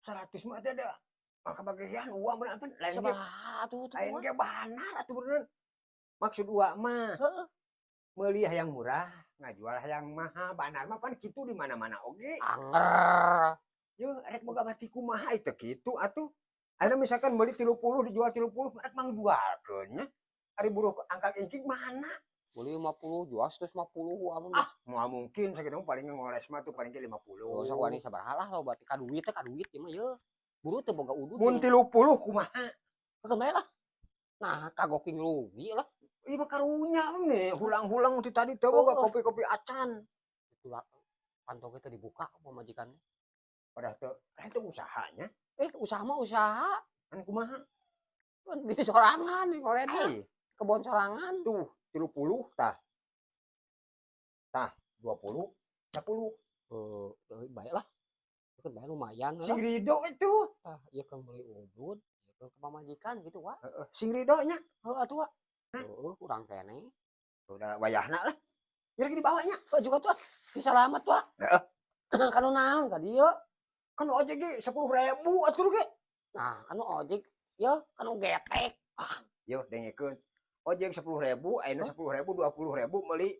100 mah ada. Maka bagian uang bener apa lain ge. Sabaraha atuh tuh? Lain ge banar atuh bener. Maksud uang mah meuli yang murah, ngajual yang mahal. Banar mah pan kitu di mana-mana oge. Anger. Yo, rek boga bati kumaha itu kitu atuh. Ayeuna misalkan meuli 30 dijual 30, rek mangjualkeun nya. Ari buruh angkak ingkik mana? Beli 50 jual 150 amun. Ah, moal mungkin sakitu, paling ngoles mah tuh paling ge 50. Oh, sok wani sabaraha lah lo berarti ka duit teh, ka duit ieu mah ye. Buruh teu boga udud. Mun 30 kumaha? Keun bae lah. Nah, kagoking rugi lah. Ieu mah karunya nih, hulang-hulang ti tadi teh boga Oh. kopi-kopi acan. Itulah kantong teh dibuka pamajikan teh. Padahal teu, itu usahanya. Eh, usaha mah usaha. Kan kumaha? Kan di sorangan nih ngoretna. Ai, Kebon sorangan. Tuh 30 tah. Tah, 20, 10. Eh, eh, bae lah. Keun bae lumayan lah. Sing rido itu. Ah, ieu kan meuli udud, ieu kan ke pamajikan gitu, Wak. Heeh, sing rido nya. Heuh atuh, Wak. Heuh, kurang keneh. Udah wayahna lah. Ya lagi dibawanya. Oh, juga tuh. Bisa selamat, Wak. Heeh. Kanu naon ka dieu? Kan ojek ge 10.000 atuh ge. Nah, kanu ojek ya, kanu getek. Ah, yo dengekeun. Ojek 10.000, ayeuna 10.000, 20.000 meuli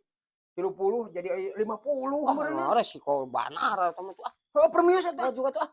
30 jadi 50 Oh, meureun. Resiko banar eta mah tuh ah. Heuh, permios eta. Oh, juga tuh ah.